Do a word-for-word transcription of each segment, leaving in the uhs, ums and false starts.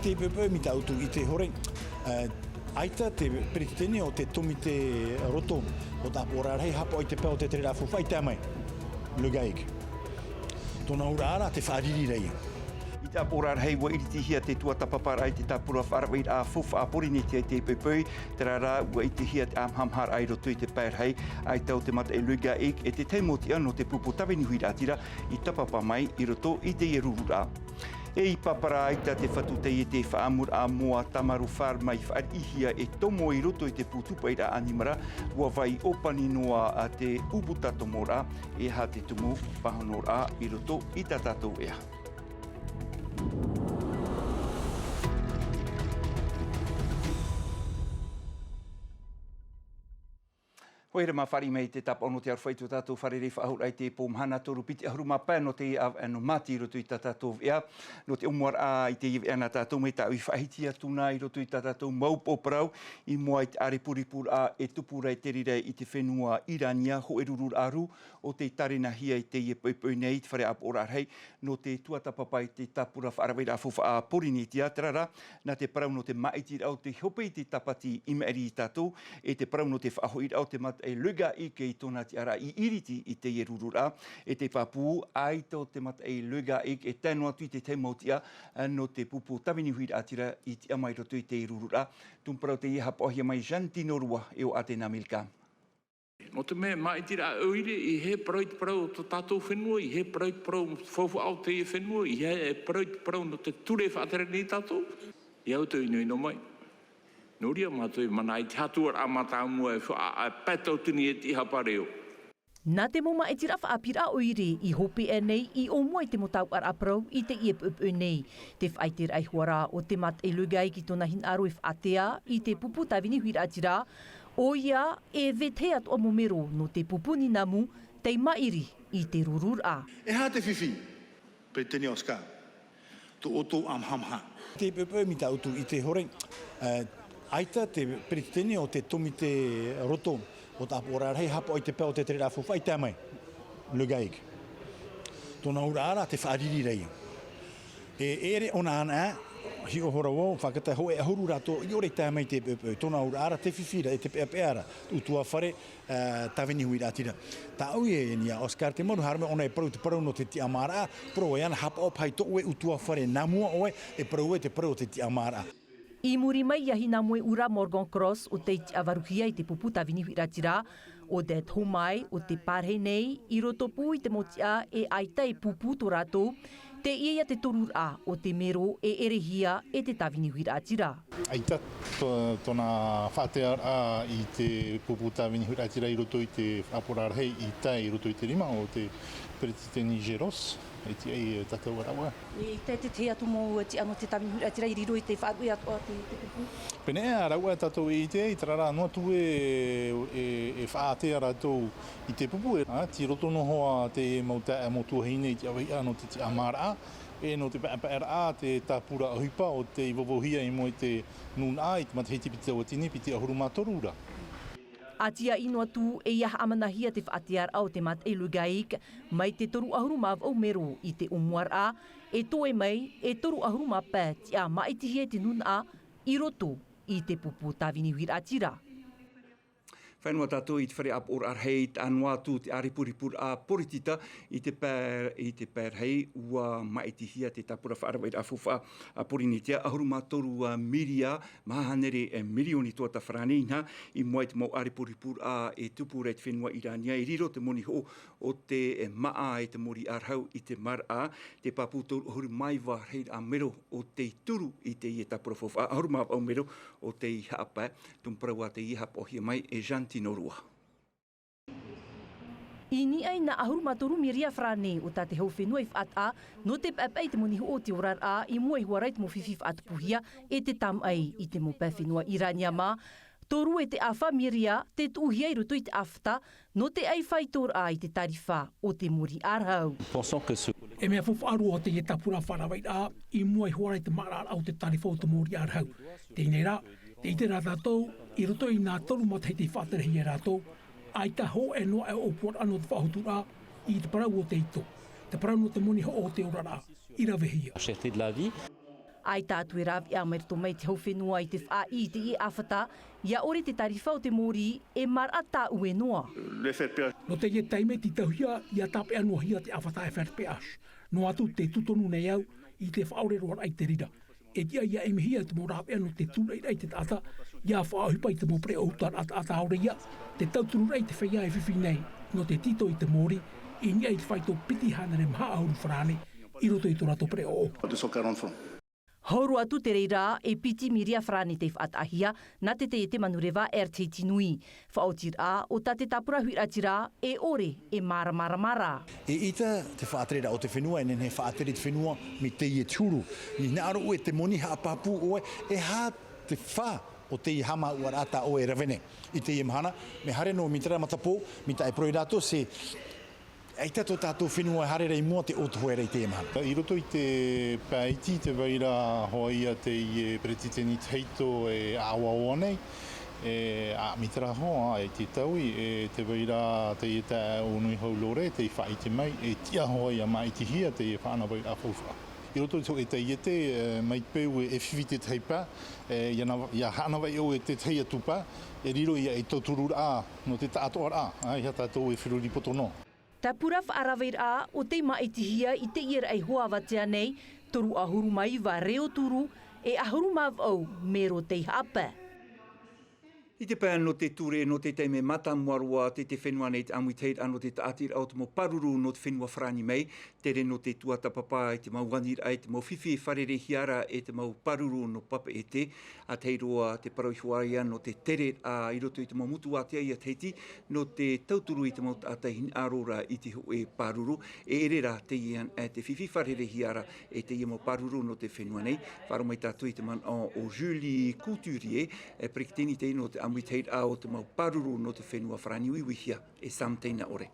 Te poʻipoʻi mai tā ʻoutou i te hōroʻa, ā, ʻaita te peretiteni o te tōmite roto o te ʻāpoʻoraʻa rahi haʻapaʻo i te pae o te tereraʻa faufaʻa i tae mai, Le GAEC. Tōna auraʻa ra te faʻariri ra ia. I te ʻāpoʻoraʻa rahi ua iritihia te tuatāpaparaʻa i te tāpura faʻaravaʻiraʻa faufaʻa Pōrīnetia i te poʻipoʻi, terā rā ua ʻitehia te ʻāmahamaharaʻa i roto i te pae rahi, ʻaita ʻo te mataʻi Le GAEC e te tahi mau tiʻa nō te pupu tāvini huiraʻatira i tāpapa mai i roto i teie rururaʻa. E i Papara ʻaita te fatu teie te faʻaʻamuraʻa moa Tamaru Farm i faʻariʻihia e tomo i roto i te pū tūpaʻiraʻa ʻanimara, ua vai ʻōpani noa a te ʻūputa tomoraʻa, e aha te tumu pāhonoraʻa i roto i tā tātou ea. Hoi, haere mai fāriʻi mai te tāpaʻo nō te aroha i tō tātou fārerei faʻahou raʻa i te pō mahana toru piti ʻahuru mā pae nō te ʻāvaʻe nō Māti i roto i tā tātou veʻa. Nō te ʻōmuaraʻa i teie veʻa nā tātou mai tāʻu i faʻahiti atu na i roto i tā tātou mau pō parau i mua i te ʻāripuripuraʻa e tupu ra e te reira i te fenua Irānia, hōʻē rururaʻa rū o tei tārenahia i teie poʻipoʻi nei i te fare ʻāpoʻoraʻa rahi nō te tuatāpapa i te tāpura faʻaravaʻiraʻa faufaʻa Pōrīnetia, terā rā, nā te parau nō te māʻitiraʻa o te hope i te tāpati i maʻiri ia tātou, e te parau nō te faʻahoʻiraʻa o te mataʻi Le GAEC i tōna tiʻaraʻa i iriti i teie rururaʻa, e te pāpū, ʻaita ʻo te mataʻi Le GAEC e tae noa atu i te tahi mau tiʻa, ā, nō te pupu tāvini huiraʻatira i tiʻa mai roto i teie rururaʻa. Tumu parau teie haʻapaʻohia mai Jantino Rua e o Atena Milka. Nō te mea māʻitiraʻa ʻoire, ʻeiaha e parau i te parau o tō tātou fenua, ʻeiaha e parau i te parau faufaʻa o teie fenua, ʻeiaha e parau i te parau nō te ture e faʻatere nei tātou. ʻIa ʻoutou ʻinoʻino mai. Nō reira mātou e mana i te hatuaraʻa mātāmua e faʻa-, e pae tautini e tiʻi hapa reo. Nā te mau māʻitiraʻa faʻaʻāpīraʻa ʻoire i hopeʻa nei i ʻōmua i te mau tauʻaraʻa parau i teie poʻipoʻi nei. Te faʻaʻiteraʻa iho ā rā o te mataʻi Le GAEC i tōna hinaʻaro e faʻatea i te pupu tāvini huiraʻatira, ʻoia e vetahi atoʻa mau mero nō te pupu ninamu tei maʻiri i te rururaʻa. E aha te fifi, Peretiteni Oscar, tō ʻoutou ʻāmahamaha? Te poʻipoʻi mai tā ʻoutou i te hōroʻa, ā, ʻaita te peretiteni o te tōmite roto o te ʻāpoʻoraʻa rahi haʻapaʻo i te pae o te tereraʻa faufaʻa i tae mai, Le GAEC. Tōna auraʻa ra te faʻariri ra ia. E, e ʻere ʻōna anaʻe, hiʻo hora vau, fātata hōʻē ʻahuru rātou i ʻore i tae mai i te poʻipoʻi. Tōna auraʻa ra te fifi ra, e te peʻapeʻa ra, ʻutuāfare, ā, tāvini huiraʻatira. Tāʻu e ani a Oscar Temaru, haere mai ʻōna e parau te parau nō te tiʻamāraʻa, parau ē ʻana haʻapaʻo paʻi tō ʻoe ʻutuāfare nā mua ʻoe, e parau ē te parau o te tiʻamāraʻa. I muri mai iā Hinamoe Ura Morgan Cross ʻo tei tiʻavaruhia i te pupu tāvini huiraʻatira, Odette Homai ʻo te parahi nei, i roto pū i te mau tiʻa e ʻaita e pupu tō rātou, teie ia te toruraʻa o te mero e ʻerehia e te tāvini huiraʻatira. ʻAita tō-, tōna faʻatearaʻa i te pupu tāvini huiraʻatira i roto i te ʻāpoʻoraʻa rahi i tae i roto i te rima o te Peretiteni Géros, e tiʻa ai tātou ā rāua. E ʻaita te tahi atu mau tiʻa nō te tāvini huiraʻatira i riro i te faʻaruʻe atoʻa te, te pupu? Pēneiaʻe ā rāua tātou e ʻite, i terā rā noa atu ē, e, e faʻatea rātou i te pupu, ā, tei roto noa hoʻi te mau taeaʻe, mau tuahine i te ʻāvaʻe nō te tiʻamāraʻa, e nō te peʻapeʻaraʻa, te tāpura ʻohipa o tei vauvauhia i mua i te nūnaʻa, i te matahiti piti tauatini, piti ʻahuru mā toru ra. ʻA tiaʻi noa atu, ʻeiaha haʻamanahia te faʻatearaʻa o te mataʻi Le GAEC, mai te toru ʻahuru mā vaʻu mero i te ʻōmuaraʻa, e toe mai, e toru ʻahuru mā pae tiʻa māʻitihia e te nūnaʻa i roto i te pupu tāvini huiraʻatira. Fenua tātou i te fare ʻāpoʻoraʻa rahi, taʻa noa atu te ʻāripuripuraʻa poritita i te pae, i te pae rahi, ʻua māʻitihia te tāpura faʻaravaʻiraʻa faufaʻa a Pōrīnetia, ʻahuru mā toru mīria, maha hānere e mirioni tuatāfarāni inaha, i mua i te mau ʻāripuripuraʻa e tupu ra i te fenua Irānia, i riro te moni hoʻo o te māʻa e te mōrī ʻārahu i te maraʻa, te pāpū toru ʻahuru mā iva rahiraʻa mero o tei turu i teie tāpura faufaʻa, ʻahuru mā vaʻu mero o tei haʻapae, tumu parau ā teie haʻapaʻohia mai e Jantino Rua. I niʻa i nā ʻahuru mā toru mīria farāne o tā te hau fenua i faʻataʻa, nō te peʻapeʻa i te moni hoʻo o te oraraʻa, i mua iho ā rā i te mau fifi faʻatupuhia e te tāmaʻi i te mau pae fenua Irānia mā. Toru e te ʻāfa mīria tē tuʻuhia i roto i te ʻāfata, nō te ʻai faitoraʻa i te tārifa o te mōrī ʻārahu. E mea faufaʻa roa teie tāpura faʻaravaʻiraʻa, i mua iho ā rā i te maʻaraʻaraʻa o te tārifa o te mōrī ʻārahu. Teie nei rā, tē ʻite ra tātou, i roto i nā toru matahiti i faʻaterehia e rātou, ʻaita hōʻē noa aʻe ʻōpuaraʻa nō te faʻahotuaraʻa i te parau o te ito, te parau nō te moni hoʻo o te oraraʻa, i ravehia. ʻAita atu e rāveʻa mai roto mai te hau fenua i te faʻaʻī i teie ʻāfata, ʻia ʻore te tarifa o te mōrī e maraʻa tāʻue noa. Nō teie taime tītauhia ʻia tāpeʻa noa hia te ʻāfata F R P H. Noa atu tē tūtonu nei au i te faʻaʻore roa raʻa i te reira. E tiʻa ʻia ʻimihia te mau rāveʻa nō te tūraʻiraʻa i te taʻata, ʻia faʻaʻohipa i te mau pereʻoʻo ʻutaraʻa taʻata ʻaore ia, te tautururaʻa i te feiā e fifi nei, nō te tītau i te mōrī, i niʻa i te faito piti hānere maha ʻahuru farāne, i roto i tō rātou pereʻoʻo. Hau roa atu te reira e piti miria farāne tei faʻataʻahia, nā te taiete manureva Air Tahiti Nui. Faʻaotiraʻa, ʻo tā te tāpura huiraʻatira, e ʻore, e māramarama rā. E ʻita te faʻatereraʻa o te fenua, e nehenehe e faʻatere te fenua, mai teie te huru. I hinaʻaro ʻoe te moni haʻapāpū ʻoe, e aha te fā o teie haʻamāuʻaraʻa tā ʻoe e rave nei. I teie mahana, mea haere noa mai terā matapō, mai tā e parau ia rātou, se ʻaita tō tātou fenua e haere ra i mua te ʻōtoheraʻa i teie mahana. I roto i te pae iti, tē vai ra hoʻi ia teie peretiteni tahito e ʻāʻaoʻao nei, e, ā, mai terā hoʻi, ā, i te taui, e, tē vai ra teie taeaʻe ʻo Nuihau Lore, tei faʻaʻite mai, e tiʻa hoʻi ʻia māʻitihia teie faʻanahoraʻa faufaʻa. I roto i te hōʻē taiete, e, mai te peu e fifi te tahi pae, e, ʻia na-, ʻia haʻanahoraʻa ʻoe i te tahi atu pae, e riro ia ei tautururaʻa nō te taʻatoʻaraʻa, ā, ia tātou e feruri poto noa. Tāpura faʻaraveraʻa ʻo tei māʻitihia i teie raʻi hoa avatea nei, toru ʻahuru mā iva reo turu, e ʻahuru mā vaʻu mero tei haʻapae. I te pae nō te ture, nō te taime mātāmua roa, tē te fenua nei te ʻāmuitahiraʻa nō te tāʻatiraʻa o te mau pāruru nō te fenua Farāni mai, tere nō te tuatāpapa i te mau aniraʻa, i te mau fifi e fārereihia ra e te mau pāruru nō Papeʻete, ā, tahi roa te parau iho ā ia nō te tereraʻa i roto i te mau motu ātea ia Tahiti, nō te tauturu i te mau taʻata i hinaʻaro ra i te hōʻē pāruru, e ʻere rā teie, e, te fifi fārereihia ra e teie mau pāruru nō te fenua nei. Faʻaroʻo mai tātou i te manaʻo o Julie Couturier, e peretiteni teie nō te ʻāmuitahiraʻa o te mau pāruru nō te fenua Farāni, uiuihia e Sam Teinaʻore.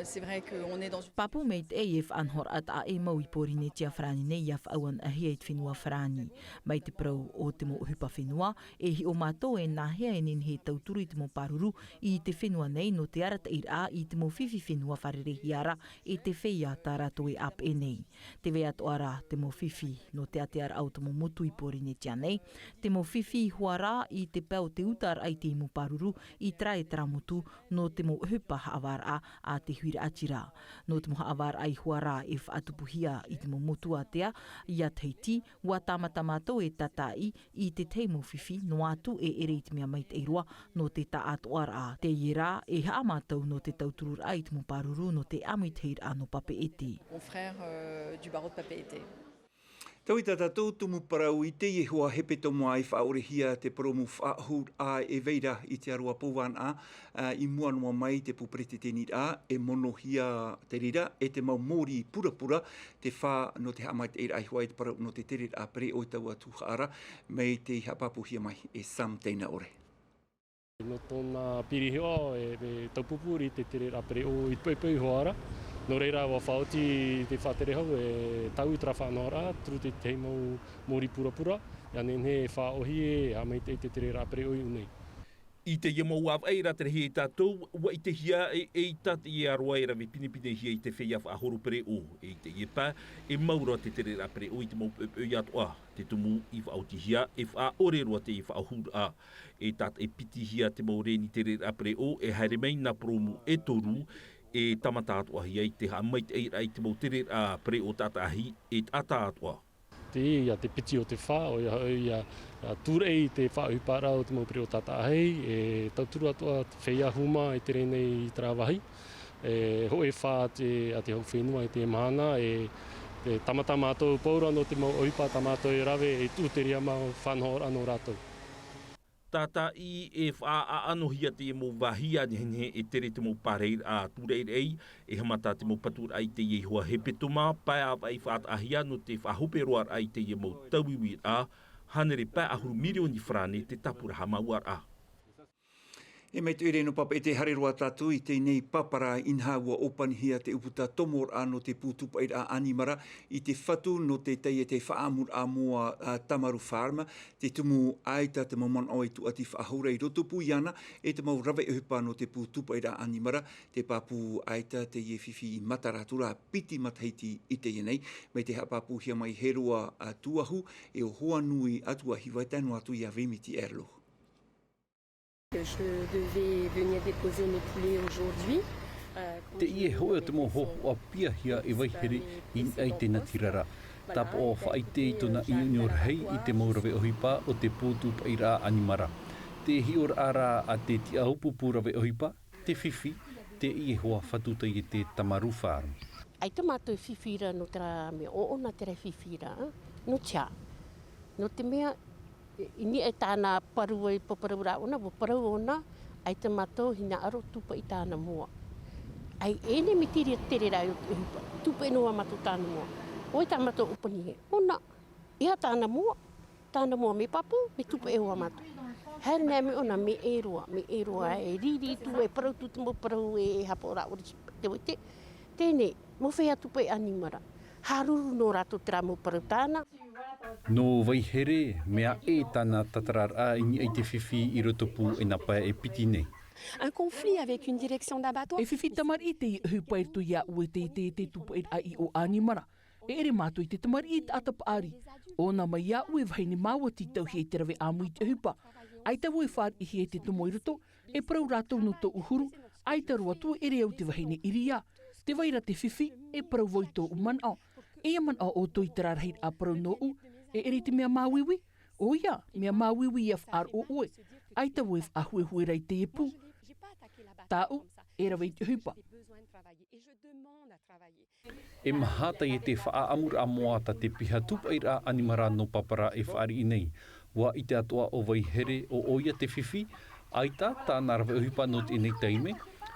C'est vrai qu'on est dans une Pāpū maitaʻi e faʻanahoraʻa taʻa ʻē mau i Pōrīnetia Farāni nei ʻia faʻaʻanaʻanahia i te fenua Farāni. Mai te parau o te mau ʻohipa fenua, e hiʻo mātou e nāhea e nehenehe e tauturu i te mau pāruru i te fenua nei nō te arataʻiraʻa i te mau fifi fenua fārereihia ra e te feiā tā rātou e ʻāpeʻe nei. Tē vai atoʻa ra te mau fifi nō te ātearaʻa o te mau motu i Pōrīnetia nei, te mau fifi iho ā ra i te pae o te utaraʻa i te mau pāruru i terā e terā motu, nō te mau ʻohipa haʻavāraʻa a te huiraʻatira. Nō te mau haʻavāraʻa iho ā ra e faʻatupuhia i te mau motu ātea, ia Tahiti, ʻua tāmata mātou e tātaʻi i te tahi mau fifi, noa atu e ʻere i te mea maitaʻi roa nō te taʻatoʻaraʻa. Teie rā, e haʻamātau nō te tautururaʻa i te mau pāruru nō te ʻāmuitahiraʻa nō Papeʻete. Confrères, euh, du barreau de Papeʻete. Taui tā tātou tumu parau i teie hoa hepetoma i faʻaʻorehia te purōmu faʻahou, ā, e vai ra i te aro ā-pouvānaʻa, ā, i mua noa mai te pū peretiteniraʻa, e monohia te reira, e te mau mōrī purapura, te fā nō te haʻamaitaʻiraʻa iho ā i te parau nō te tereraʻa pereʻoʻo i taua tuhaʻa ra, mai tei haʻapāpūhia mai e Sam Teinaʻore. Nō tōna piri iho ā, e, e taupupū i te tereraʻa pereʻoʻo i te poʻipoʻi iho ā ra. Nō reira, ʻua faʻaoti te faʻaterehau e taui terā faʻanahoraʻa, turu te tahi mau mōrī purapura, ʻia nehenehe e faʻaʻōhie, e haʻamaitaʻi te tereraʻa pereʻoʻo i ʻō nei. I teie mau ʻāvaʻe i rāterehia e tātou, ʻua ʻitehia e, ʻeita teie aro ā e rave pinepinehia i te feiā faʻahoro pereʻoʻo, e i teie pae, e mau roa te tereraʻa pereʻoʻo i te mau poʻipoʻi atoʻa. Te tumu i faʻaotihia, e faʻaʻore roa teie faʻahouraʻa. E tātaʻi pitihia te mau reni tereraʻa pereʻoʻo e haere mai nā purōmu e toru, e tāmata atoʻahia i te haʻamaitaʻiraʻa i te mau tereraʻa pereʻoʻo tātaʻahi, e taʻata atoʻa. Teie te piti o te fā, ʻoia hoʻi, ʻia, ʻia tūraʻi i te faʻaʻohiparaʻa o te mau pereʻoʻo tātaʻahi, e tauturu atoʻa te feiā huma e tere nei i terā vāhi, e hōʻē fā te, a te hau fenua i te mahana, e, e tāmata mātou pauroa nō te mau ʻohipa tā mātou e rave, e tuʻu te reira mau faʻanahoraʻa nō rātou. Tātaʻi e faʻaʻanohia teie mau vāhi ʻia nehenehe e tere te mau pārairaʻa tūraʻiraʻa, e haʻamata te mau paturaʻa i teie hoa hepetoma, pae ʻāvaʻe i faʻataʻahia nō te faʻahope roaraʻa i teie mau tauiuiraʻa, hānere pae ʻahuru mirioni farāne te tāpura haʻamāuʻaraʻa. E maitaʻi rā nō pāpaʻi, tē haere roa tātou i teie nei pāpara, inaha ua ʻōpanihia te ʻūputa tomoraʻa nō te pū tūpaʻiraʻa ʻanimara i te fatu nō te taiete faʻaʻamuraʻa moa, a, Tamaru Farm, te tumu ʻaita te mau manaʻo e tūʻati faʻahou ra i rotopū iāna, e te mau rave ʻohipa nō te pū tūpaʻiraʻa ʻanimara, te pāpū ʻaita teie fifi i Mataratu ra, piti matahiti i teie nei, mai te haʻapāpūhia mai e Heroa, a, Tuahu, e ʻo Hoanui Atuahiva, tae noa atu iā Vimiti Erlo. Je devais venir déposer mes poulets aujourd'hui. Euh, comme Teie je hōʻē o te mau n'ai pas hōhoʻa piahia e Vaihere i niʻa i te natirara. Tāpaʻo faʻaʻite i tōna ʻinoʻino rahi i te mau rave ʻohipa o te pū tūpaʻiraʻa ʻanimara. Te hiʻoraʻa rā a te tiʻaʻupupu rave ʻohipa, te fifi, teie hoa fatu taiete Tamaru Farm. ʻAita mātou e fifi ra nō terā mea, ʻo ʻōna terā e fifi ra, nō te aha? Nō te mea, i niʻa i tāna parau, e paparau ra ʻōna, ua parau ʻōna, ʻaita mātou hinaʻaro tūpaʻi tāna moa. ʻAita e nehenehe e tere ra i te ʻohipa, tūpaʻi noa mātou tāna moa. ʻOia tā mātou ʻōpani hē, ʻōna, e aha tāna moa? Tāna moa mea pāpū, mea tūpaʻi hoʻi mātou. Haere nei mea ʻōna, mea ʻē roa, mea ʻē roa, e riri atu, e parau atu te mau parau, e haʻapaʻo ra ʻore te waite. Teie, mau feiā tūpaʻi ʻanimara. Haruru nō rātou terā mau parau tāna. Nō Vaihere, mea ʻē tāna tatararaʻa i niʻa i te fifi i rotopū e nā pae e piti nei. Un conflit avec une direction d'abattoir. E fifi tamariʻi teie ʻohipa i roto iāʻu e te, te, te tūpaʻiraʻa i ʻō ʻanimara. E ʻere mātou i te tamariʻi taʻata paʻari. ʻŌna mai iāʻu e vahine māua tītauhia i te rave ʻāmui i te ʻohipa. ʻAita vau e fāriʻihia e te tomo i roto, e parau rātou nō tōʻu huru, ʻaita roa atu e ʻere au te vahine ʻiriā. Tē vai ra te fifi, e parau vau i tōʻu manaʻo. E ia manaʻo ʻoutou i terā rahiraʻa parau nōʻu, e ʻere i te mea māuiui? ʻOia, mea māuiui ia faʻaroʻo ʻoe. ʻAita vau e faʻahuehue ra i teie pū. Tāʻu, e rave i te ʻohipa. E maha teie faʻaʻamuraʻa moa tā te piha tūpaʻiraʻa ʻanimara nō Papara e fāriʻi nei. ʻUa ʻite atoʻa ʻo Vaihere ʻo ʻoia te fifi, ʻaita tāna rave ʻohipa nō teie taime,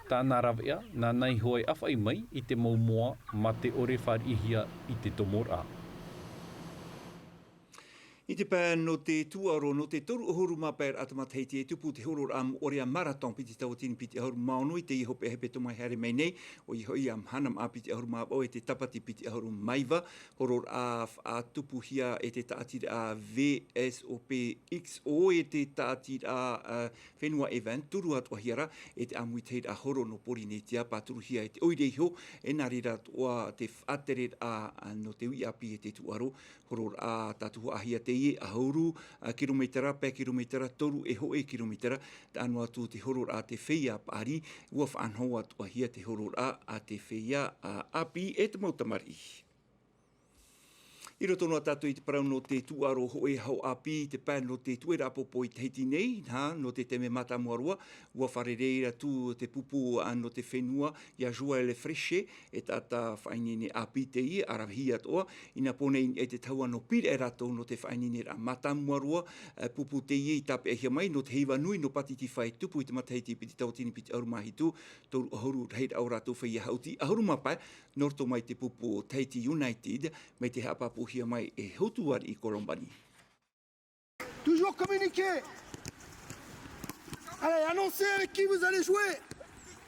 tāna raveʻa, nāna iho e ʻāfaʻi mai i te mau moa mā te ʻore fāriʻihia i te tomoraʻa. I te pae nō te tūʻaro, nō te toru ʻahuru mā pae raʻa te matahiti e tupu te hororaʻa moʻorea marathon piti tauatini piti ʻahuru mā ono i teie hopeʻa hepetoma e haere mai nei, ʻoia hoʻi ia mahana maʻa piti ʻahuru mā vaʻu e te tāpati piti ʻahuru mā iva, hororaʻa faʻatupuhia e te tāʻatiraʻa V S O P X O e te tāʻatiraʻa, ā, Fenua Event, turu atoʻahia ra e te ʻāmuitahiraʻa horo nō Pōrīnetia, pāturuhia e te ʻoire iho, e nā reira atoʻa te faʻatereraʻa, ā, nō te uʻi ʻāpī e te tūʻaro, hororaʻa tātuhaʻahia teie, ʻahuru, ā, kirometera, pae kirometera, toru e hōʻē kirometera, tae noa atu te hororaʻa te feiā paʻari, ʻua faʻanaho atoʻahia te hororaʻa a te feiā, ā, ʻāpī e te mau tamariʻi. I roto noa tātou i te parau nō te tūʻaro hōʻē aho ʻāpī, te pae nō te tuʻeraʻa pōpō i Tahiti nei, nā, nō te taime mātāmua roa, ʻua fārerei atu te pupu, ā, nō te fenua, iā Joël Fréchet, e taʻata faʻaineine ʻāpī teie, ʻaravihi atoʻa, inapō nei i te tahua nō Pīraʻe rātou nō te faʻaineineraʻa mātāmua roa, ā, pupu teie i tāpeʻahia mai nō te heiva nui nō Pātitifā e tupu i te matahiti piti tauatini piti ʻahuru mā hitu, toru ʻahuru rahiraʻa o rātou feiā haʻuti, ʻahuru mā pae, nō roto mai te pupu o Tahiti United, mai te haʻapāpūhia mai e Hotu Ariʻi Kolombani. Toujours communiquer. Allez, annoncez avec qui vous allez jouer.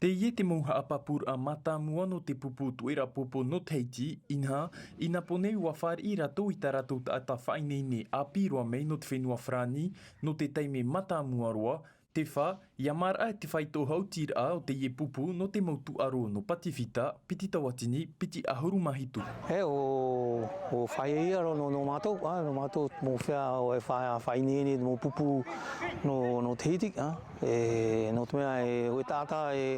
Teie te mau haʻapāpūraʻa mātāmua nō te pupu tuʻeraʻa pōpō nō Tahiti, inaha, inapō nei ʻua fāriʻi rātou i tā rātou taʻata faʻaineine ʻāpī roa mai nō te fenua Farāni, nō te taime mātāmua roa, te fā, ia māraʻa te faito haʻutiraʻa o teie pupu nō te mau tūʻaro nō Pātitifā, piti tauatini piti ʻahuru mā hitu. E, ʻo, ʻo fāʻiʻi roa nō, nō mātou, ā, nō mātou, mau feiā, ʻo e fā-, faʻaineine, mau pupu nō, nō Tahiti, ā, e, nō te mea, e, ʻo e taʻata, e,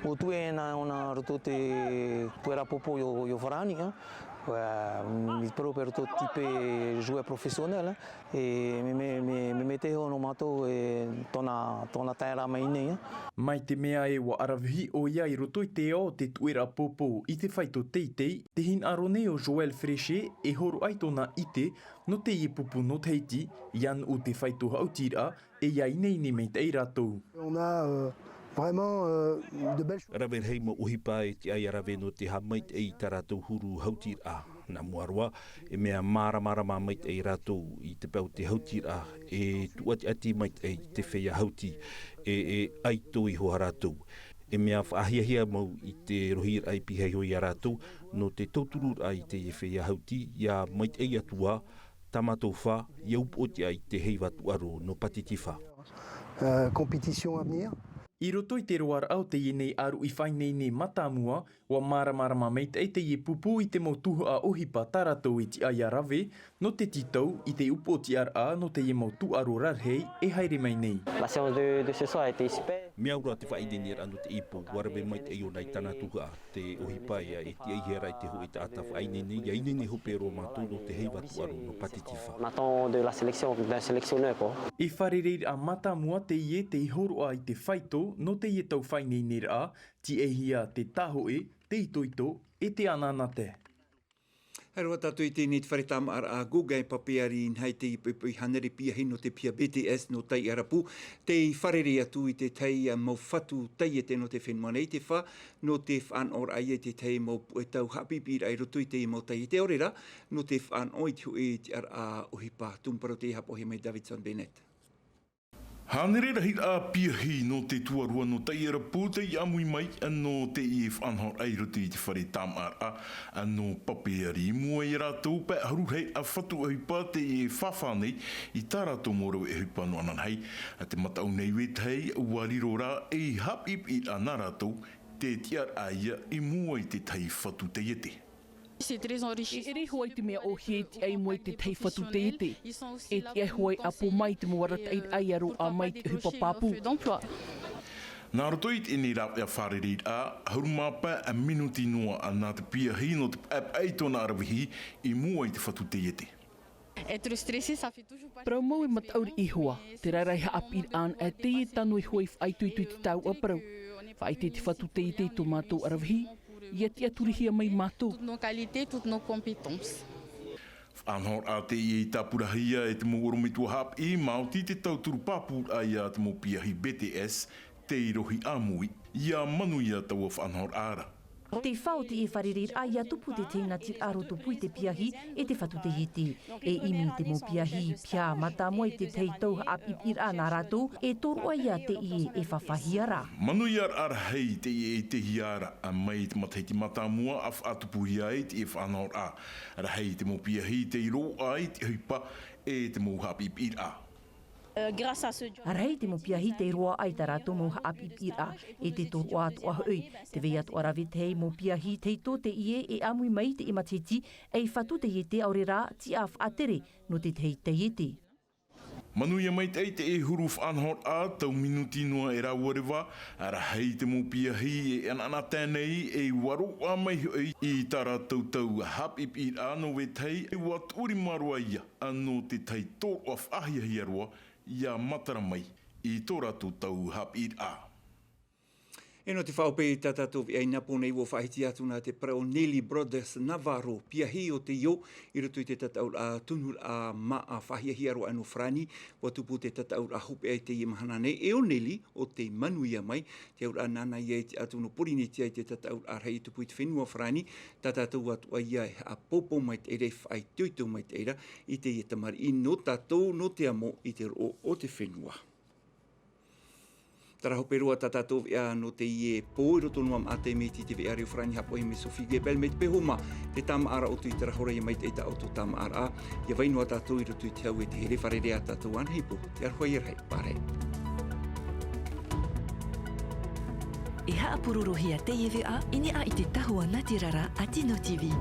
ʻua tuʻu ʻē nā ʻōna i roto i te tuʻeraʻa pōpō iō, iō Farāni, ā. Ā, i te parau paʻi i roto i te joueur professionnel, ā. E, mea, mea, mea, mea, mea taiʻo nō mātou, e, tōna, tōna taeraʻa mai nei, ā. Mai te mea ē ʻua ʻaravihi ʻoia i roto i te ao o te tuʻeraʻa pōpō i te faito teitei, tē hinaʻaro nei ʻo Joël Fréchet e horoʻa i tōna ʻite nō teie pupu nō Tahiti, ʻia nuʻu te faito haʻutiraʻa, e ʻia ineine maitaʻi rātou. On a, euh, vraiment, euh, de belles choses. Rave rahi mau ʻohipa e tiʻa ia rave nō te haʻamaitaʻi i tā rātou huru haʻutiraʻa. Nā mua roa, e mea māramarama maitaʻi rātou i te pae o te hautiraʻa, e tūʻatiʻati maitaʻi te feiā hauti, e, e ʻaito iho a rātou. E mea faʻahiahia mau i te rohiraʻa i pihaʻi iho ia rātou, nō te tautururaʻa i te feiā hauti, ia maitaʻi atu ā, tā mātou fā, ia upoʻotiʻa i te heiva tūʻaro nō Pātitifā. Euh, compétition à venir. I roto i te roaraʻa o teie nei ʻāruʻi faʻaineine mātāmua, ʻua māramarama maitaʻi teie pupu i te mau tuhaʻa ʻohipa tā rātou e tiʻa ia rave, nō te tītau i te upoʻotiʻaraʻa nō teie mau tūʻaro rarahi e haere mai nei. La séance de, de ce soir a été super. Mea au roa te faʻaineineraʻa nō te ipo, ʻua rave maitaʻi ʻōna i tāna tuhaʻa, te ʻohipa ia e tiʻa i hea ra i te hōʻē taʻata faʻaineine, ia ineine hope roa mātou nō te heiva tūʻaro nō Pātitifā. On attend de la sélection, d'un sélectionneur, quoi. E fārereiraʻa mātāmua teie tei hōroʻa i te faito nō teie tau faʻaineineraʻa, tiʻaihia te tāhōʻē, te itoito, e te anaanatae. Haere roa tātou i teie nei te fare tāmāʻaraʻa Gauguin Papeari, inaha i te poʻipoʻi hānere piahi nō te piha B T S nō Taiʻarapu, tei fārerei atu i te tahi mau fatu taiete nō te fenua nei, te fā, nō te faʻanahoraʻa ia i te tahi mau puʻe tau haʻapiʻipiʻiraʻa i roto i te mau taiete, ʻaore rā, nō te faʻanaho i te hōʻē tiʻaraʻa ʻohipa. Tumu parau tei haʻapaʻohia mai Davidson Bennett. Hānere rahiraʻa piahi nō te tuarua nō Taiʻarapu tei ʻāmui mai, nō teie faʻanahoraʻa i roto i te fare tāmāʻaraʻa nō Papeari. I mua ia rātou, pae ʻahuru rahiraʻa fatu ʻohipa tei fāfā nei i tā rātou mau rave ʻohipa nō ananahi. Te mataʻu nei vetahi, ʻua riro rā ei haʻapiʻipiʻiraʻa nā rātou, te tiʻaraʻa ia i mua i te tahi fatu taiete. C'est très enrichissant. E ʻere hoʻi te mea ʻōhie e tiʻa i mua i te tahi fatu taiete. E tiʻa hoʻi e ʻapo mai te mau arataʻiraʻa ia roaʻa mai i te ʻohipa pāpū. Nā roto i teie nei rāveʻa fārereiraʻa, ʻahuru mā pae minuti noa nā te piahi nō te paʻepaʻe i tōna aravihi i mua i te fatu taiete. Être stressé, ça fait toujours partie. Parau mau e mataʻu riʻi iho ā, terā rā e haʻapiʻiraʻa anaʻe teie tano iho i faʻaitoito i te tāuʻa parau. Faʻaʻite i te fatu taiete i tō mātou aravihi, ia tiʻaturihia mai mātou. Toutes nos qualités, toutes nos compétences. Faʻanahoraʻa teie i tāpurahia e te mau ʻorometua haʻapiʻi, maoti te tauturu pāpūraʻa ia te mau piahi B T S, tei rohi ʻāmui, ia manuia taua faʻanahoraʻa ra. Te fā o teie fārereiraʻa ia tupu te tahi nā te tiʻaraʻa tupu i te piahi e te fatu taiete. E ʻimi te mau piahi, piha mātāmua i te tahi tau haʻapiʻipiʻiraʻa nā rātou, e tōroʻa ia teie e fāfāhia ra. Manuiaraʻa rahi teie e ʻitehia ra, mai te matahiti mātāmua ʻa faʻatupuhia ai teie faʻanahoraʻa. Rahi te mau piahi tei roaʻa i te ʻohipa e te mau haʻapiʻipiʻiraʻa. Euh, grâce à ce job. Rahi te mau piahi tei roaʻa i tā rātou mau haʻapiʻipiʻiraʻa, e te tōroʻa atoʻa hoʻi. Tē vai atoʻa ra vetahi mau piahi tahito teie e ʻāmui mai i teie matahiti, ei fatu taiete ʻaore rā tiʻa faʻatere nō te tahi taiete. Manuia maitaʻi teie huru faʻanahoraʻa, tau minuti noa e rāua reva, rahi te mau piahi e anaanatae nei, e ʻua roaʻa mai hoʻi i tā rātou tau haʻapiʻipiʻiraʻa nō vetahi, e ʻua tuʻurima roa ia nō te tahi tōroʻa faʻahiahia roa, ia matara mai i tō rātou tau haʻapiʻiraʻa. E nō te faʻaʻope i tā tātou veʻa i nā pō nei, ʻua faʻahiti atu nā te parau o Nelly Brothers Navarro, piahi o te io, i roto i te tataʻuraʻa tunuraʻa māʻa faʻahiahia roa nō Farāni, ʻua tupu te tataʻuraʻa hopeʻa i teie mahana nei, e ʻo Nelly, ʻo tē manuia mai, te auraʻa nāna ia i te atu nō Porinetia i te tataʻuraʻa rahi i tupu i te fenua Farāni, tā tātou atoʻa ia e haʻapōpō maitaʻi ra, e faʻaitoito maitaʻi ra, i teie tamariʻi nō tātou, nō te amo i te roʻo o te fenua. Tarahope roa tā tātou veʻa nō teie pō i roto noa maʻa te mea iti te veʻa reo Farāni haʻapaʻohia mai Sophie Gebel mai te pehoma, te tāmāʻaraʻa ʻoutou i tarahora ia maitaʻi tā ʻoutou tāmāʻaraʻa, ia vai noa tātou i roto i te hau e te here fārerei ā tātou anahi pō, te aroha ia rahi, pārahi. E haʻapurorohia teie veʻa i niʻa i te tahua nātirara a Tino T V.